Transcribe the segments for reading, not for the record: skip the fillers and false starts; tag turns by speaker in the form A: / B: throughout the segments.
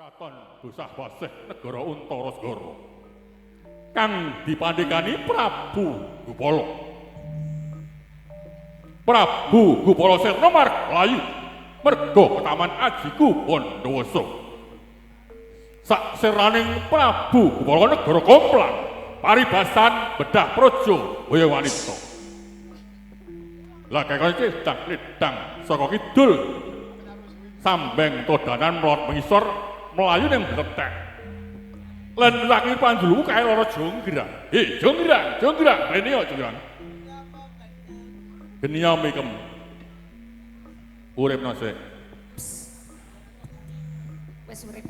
A: Katon dosah wasih negara Untara Segara kang dipandhekani Prabu Gupala. Prabu Gupala sirna marlayu merga ketaman ajiku Bondowoso. Saksiraning Prabu Gupala negara komplang paribasan bedah praja boyo wanita. Lah kaya iki ledang saka kidul sambeng todanan mlot mengisor mlayu ning bletek. Lan laki panjuluku kae lara jonggrang. He, jonggrang, jonggrang, rene yo jonggrang. Geniya mikem. Uripno sik.
B: Wis urip.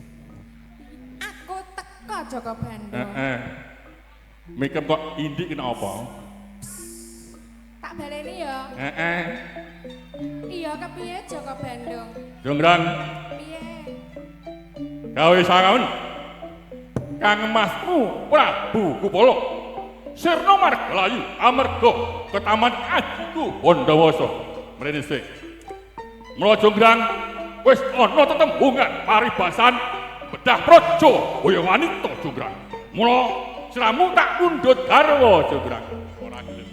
B: Aku teko Joko Bandung.
A: Heeh. Mikem kok indik kena apa?
B: Tak baleni ya.
A: Heeh.
B: Iya kepiye Joko Bandung?
A: Jonggrang.
B: Piye?
A: Gawe sangaun Kang Masmu Prabu Gupala sirna margalayu amarga ketaman ajiku Bondowoso. Mrene sik. Mula jonggrang wis ana tetembungan paribasan bedah praja boyo wanita jonggrang. Mula sliramu tak mundhut garwa jonggrang. Ora gelem.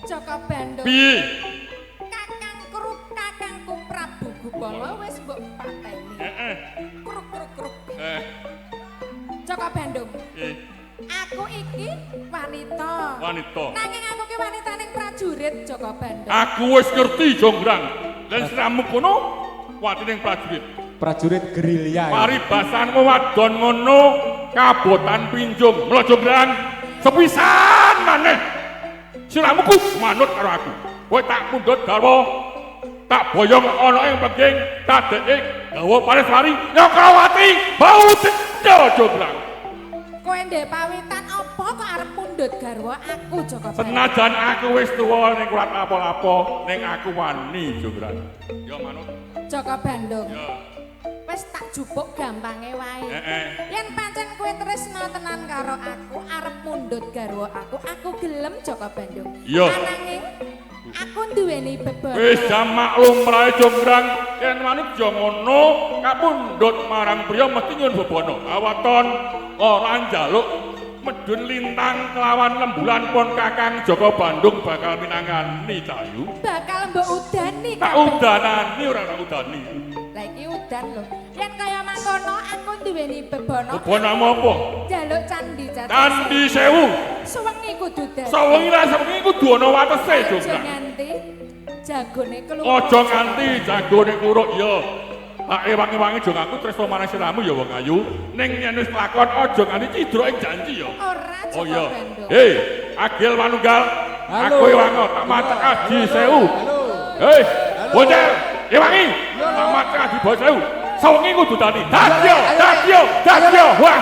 B: Joko Bandung.
A: Piye?
B: Kakangku Prabu Gupala wis mbok pateni.
A: Heeh.
B: Kruk kruk kruk. Joko Bandung. Aku iki wanita.
A: Wanita.
B: Nanging aku ki wanitaning prajurit Joko Bandung.
A: Aku wis ngerti jonggrang. Lan sliramu kono watining prajurit.
C: Prajurit gerilya.
A: Paribasanmu wadon ngono kabotan pinjung. Mula jonggrang sepisan maneh. Sliramu ku manut karo aku. Kowe tak mundhut garwa, tak boyong ana ing pengging, tadeke gawa pareswari Nyakrawati bau cendha jonggrang.
B: Kowe ndek pawitan apa kok arep mundhut garwa aku Joko Bandung?
A: Senajan aku wis tuwa ning kurat apa-apa, ning aku wani jonggrang. Ya manut.
B: Joko Bandung.
A: Ya.
B: Wis tak jupuk gampange wae.
A: Heeh.
B: Yen pancen kowe tresna tenan karo aku, arep mundhut garwa aku, aku gelem Joko Bandung.
A: Iya.
B: Ananging aku duweni bebana.
A: Wis maklum rae jonggrang, yen manut ya ngono, kapundhut marang priya mesti nyuwun bebana. Awaton ora njaluk medhun lintang kelawan lembulan pon Kakang Joko Bandung bakal minangani cayu.
B: Bakal mbok udani.
A: Tak udanani ora tak udani.
B: Lah iki udan lho. Yen kaya mangkono aku duweni bebana.
A: Bebanamu apa?
B: Njaluk candi Catur.
A: Candi Sewu.
B: Suwengi kudu dadi.
A: Suwengi ra sewengi kudu ana watese jonggrang.
B: Aja nganti jagone kluruk.
A: Aja nganti jagone kluruk ya. Tak ewangi-wangi jong aku tresna marang sliramu ya wong ayu. Ning yen wis kelakon aja nganti cidra ing janji ya.
B: Ora
A: Oh
B: Joko
A: iya.
B: Bandung.
A: Hei, Agil Manunggal. Aku ewango tak macek Aji Sewu. Hei, bocil, ewangi. Tak macek Aji Sewu. Sawengi kudu dadi. Dadyo, dadyo, dadyo. Wah.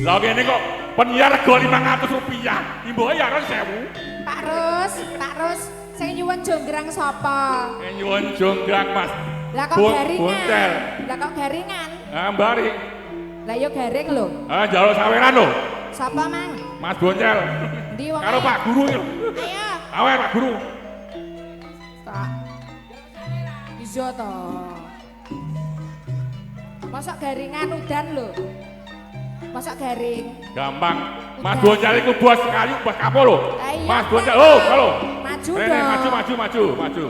A: Lah kene kok penyiar rego 500 rupiah, imbuhe ya 1000.
B: Pak Rus, Pak Rus, sing nyuwun jonggrang sapa?
A: Sing nyuwun jonggrang Mas.
B: Lah kok garingan? Lah kok garingan?
A: Ah, mbari.
B: Lah yo garing lho.
A: Ah, njaluk saweran lho.
B: Sapa, Mang?
A: Mas Boncel.
B: Endi wong?
A: Karo Pak Guru iki lho.
B: Ayo.
A: Awer Pak Guru.
B: Tak. Iya to. Mosok garingan udan lho. Mosok garing.
A: Gampang. Mas Boncel iku bos kayu, bos kapo lho. Mas Boncel, oh, halo.
B: Maju
A: dong. Rene, maju, maju, maju, maju.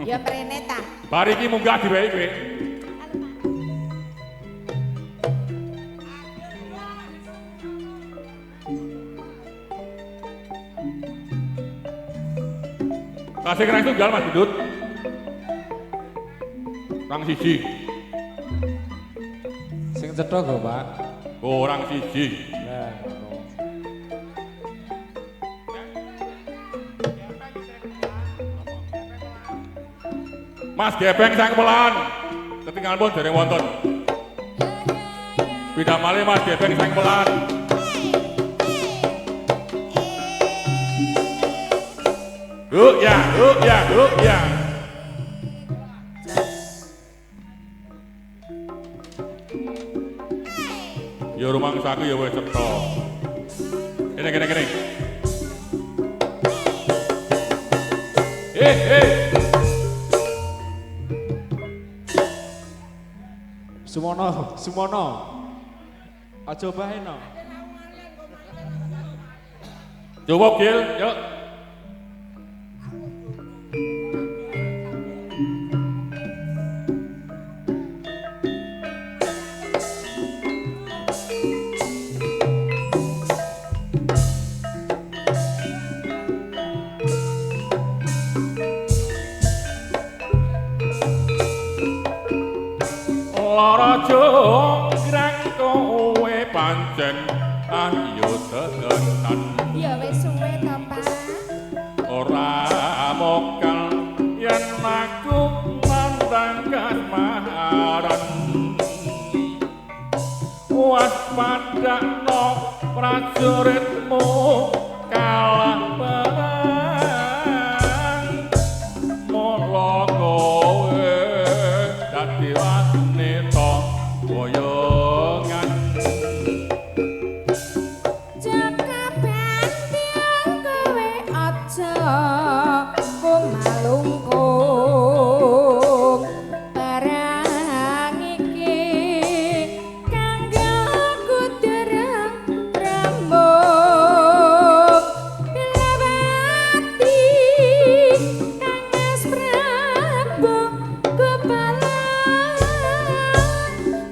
B: Ya mrene ta.
A: Bar iki munggah diwehi kowe. Tasih kena tunggal Mas Bindut. Rang siji.
C: Sing cetha kok, Pak.
A: Oh, orang siji.
C: Lah, ngono.
A: Mas Gepeng sang pelan. Ketinggalan pun dereng wonten. Pindah malih Mas Gepeng sang pelan. Huk ya, huk ya, huk ya. Ya rumangsaku ya wis cetha. Kene kene kene. Eh.
C: Sumono, Sumono. Aja baheno.
A: Coba Gil, yuk. Lara jonggrang kowe pancen ayo tenan.
B: Ya wis suwe to, Pak.
A: Ora mokal yen aku nandang kasmaran. Waspadakno prajuritmu kalah perang. Mula kowe dadi wanita boyongan.
B: Jaka Bandung kowe aja kumalungkung. Barang iki kanggo kudu rembug. Pilawati Kang Mas Prabu kepala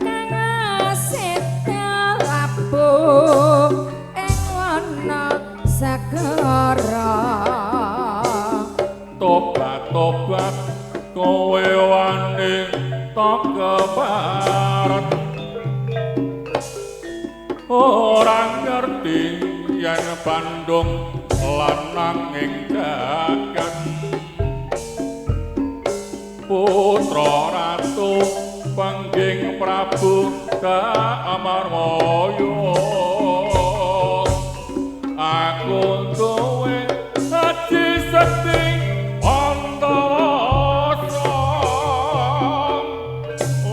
B: kang seta labuh ing wana segara.
A: Tobat-tobat kowe wani tok kebarat. Ora ngerti yen Bandung lanang ing jagat. Putra ratu pangging Prabu Amarmaya. Aku duwe aji sekti Antawasa.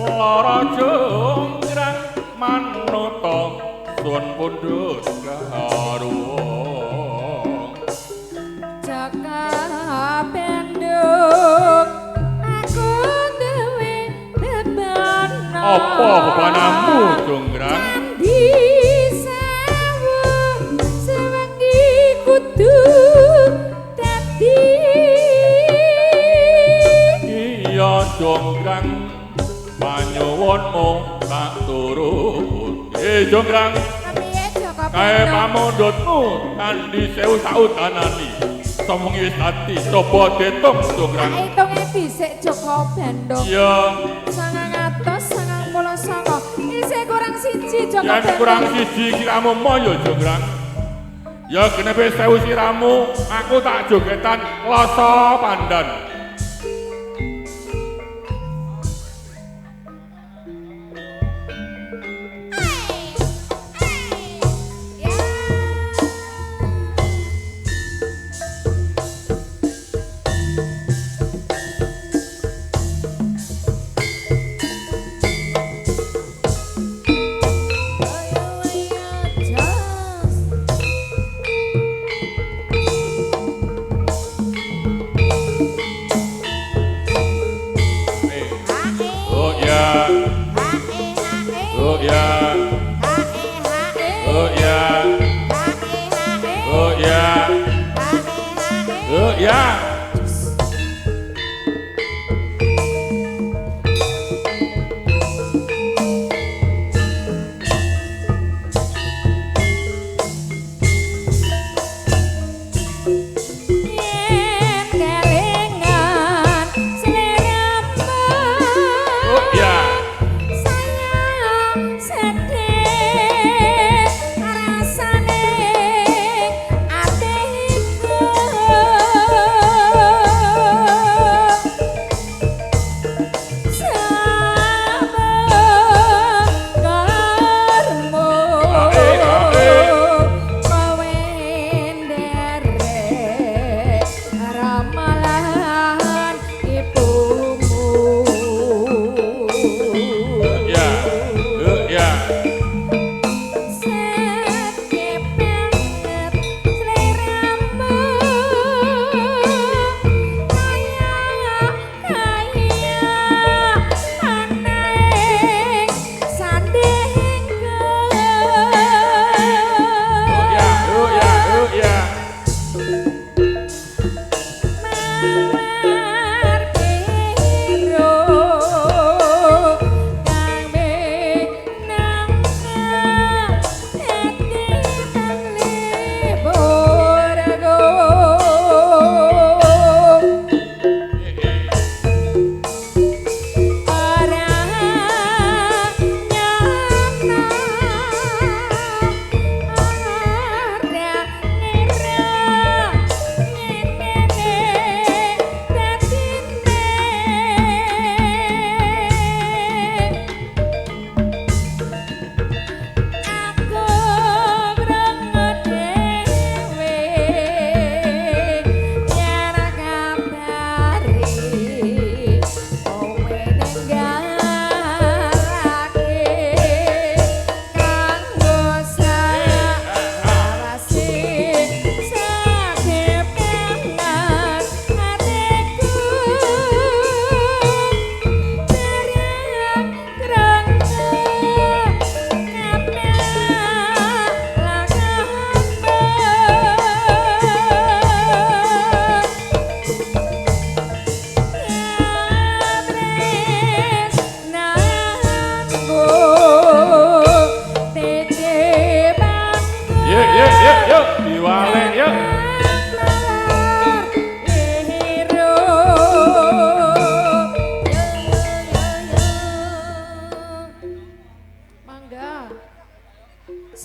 A: Lara jonggrang manuta sun pundhut garwa.
B: Jaka Bandung aku duwe bebana.
A: Apa bebanamu jonggrang?
B: Candi Sewu sewengi kudu dadi.
A: Iya jonggrang, panyuwunmu tak turut. Jonggrang,
B: Kepiye Jaka
A: kae
B: Bandung?
A: pamundhutmu Candi Sewu saudanani. Sewengi wis dadi, coba ditung jonggrang.
B: Tak hitunge dhisik Jaka Bandung.
A: Iya,
B: 999. Isih kurang siji Jaka
A: yen
B: Bandung.
A: kurang siji siramu moyo jonggrang. Ya genepe 1000 siramu, aku tak jogetan kloso pandan.
B: Ya. Ayo ayo jos.
A: Eh,
B: Hae
A: Oh ya,
B: hae hae.
A: oh ya,
B: Hae hae.
A: oh ya,
B: Hae hae.
A: oh ya,
B: Hae hae.
A: oh ya.
B: Yen kelingan sliramu
A: Oh ya.
B: sayang setia.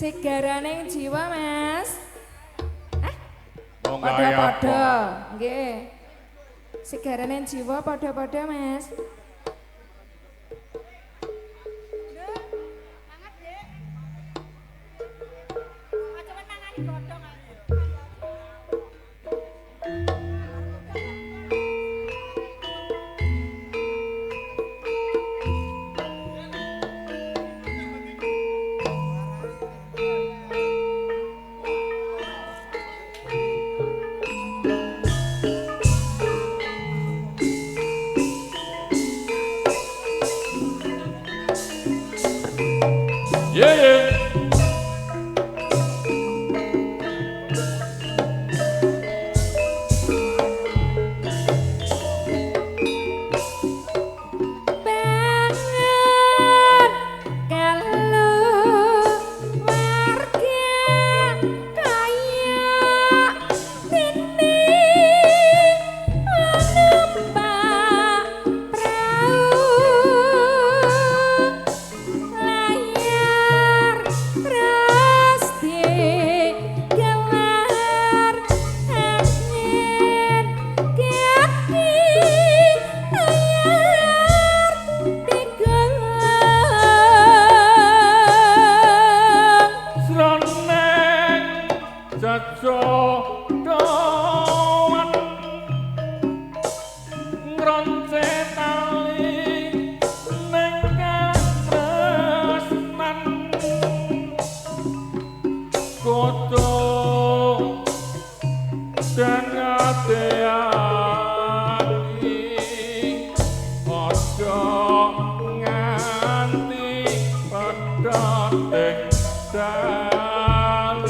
B: Sigaraning jiwa, Mas. Hah?
A: Oh, gawe apa?
B: Padha-padha. Nggih. Sigaraning jiwa padha-padha, Mas.
A: Yeah, yeah.
B: Bangun keluarga kaya dene numpak prau layar terus digelar angin gati layar digelar.
A: Sroneng jajodoan ngronce tali ning katresnan kudu ati aja nganti pedhot ing dalan.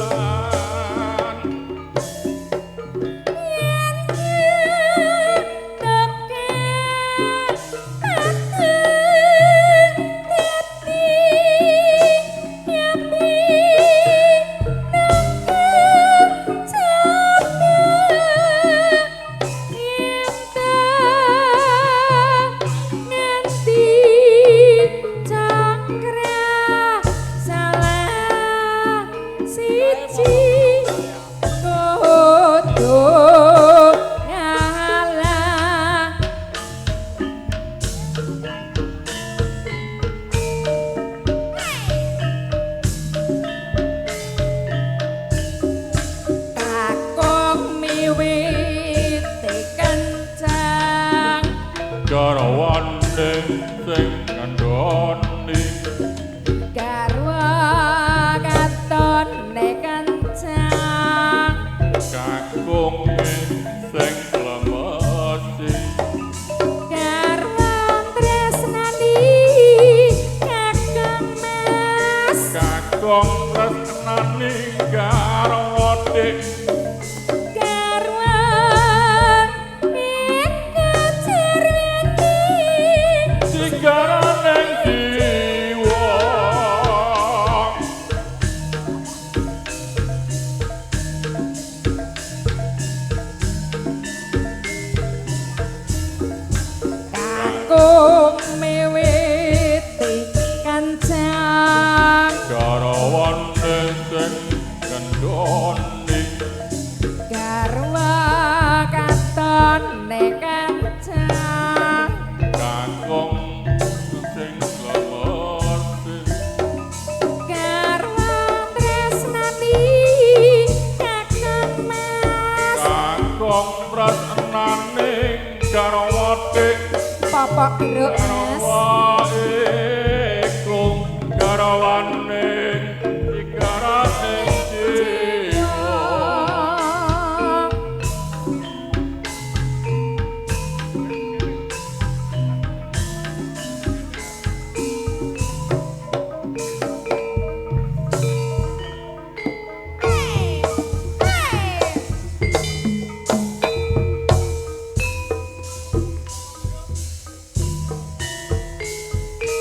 B: Siji kudu ngalah. Kakung miwiti kencang
A: Garwane sing ngandhani
B: garwa katone kencang
A: kakunge sing lemesi
B: garwa tresnani kakung Mas
A: kakung tresnani garwa dik
B: garwa iku cerweti
A: sigaraning jiwa.
B: Kakung miwiti kencang
A: Garwane sing ngandhani
B: garwa katone kencang
A: kakung sing lemesi
B: garwa tresnani kakung Mas
A: kakung tresnani garwa dik
B: popok geruk Mas
A: garwa iku garwane sigaraning jiwa.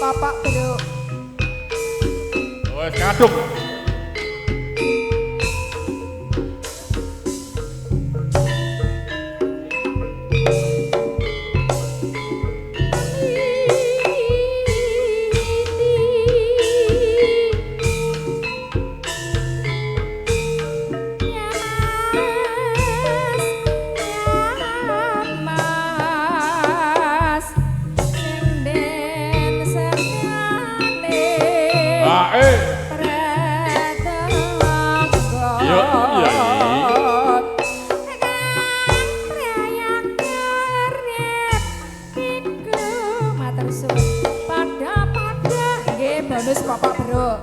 B: Popok geruk.
A: Wes kadung.
B: Miwiti
A: Ae. Iya, iya.
B: Matur suwun. Pada-pada nggih bonus Bapak Bro.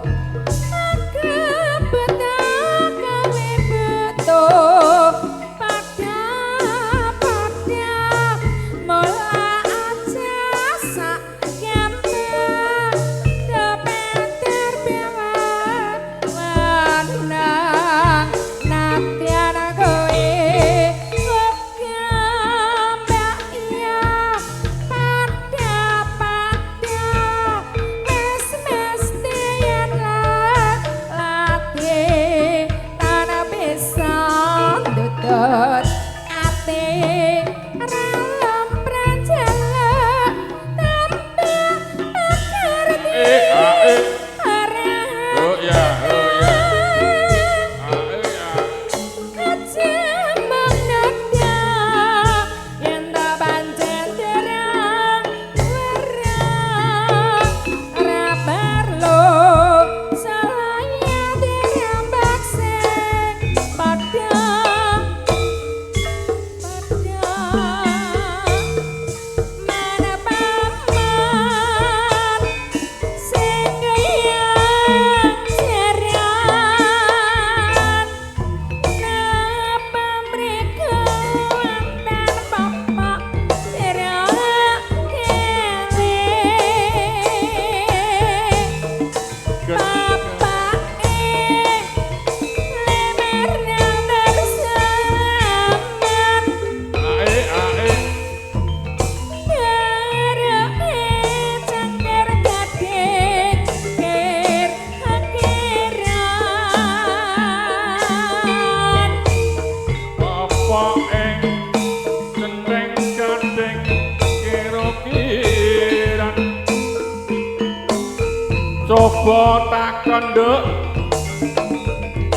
A: Coba takon nduk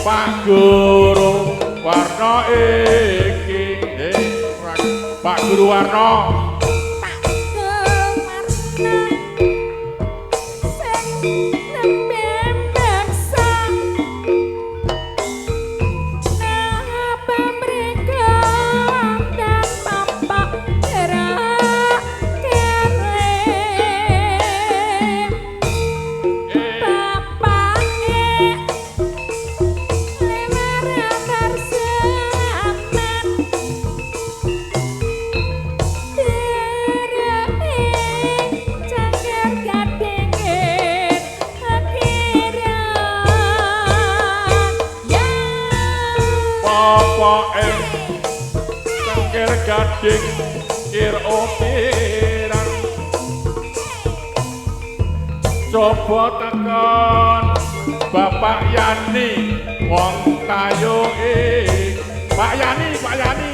A: Pak Guru Warno iki. Pak Guru Warno.
B: Pak Guru Warno sing nembe mbaksa napa mriko wonten papak gerak kere.
A: Cangkir gading kir opiran. Coba takon Bapak Yani wong tayo iki. Pak Yani, Pak Yani.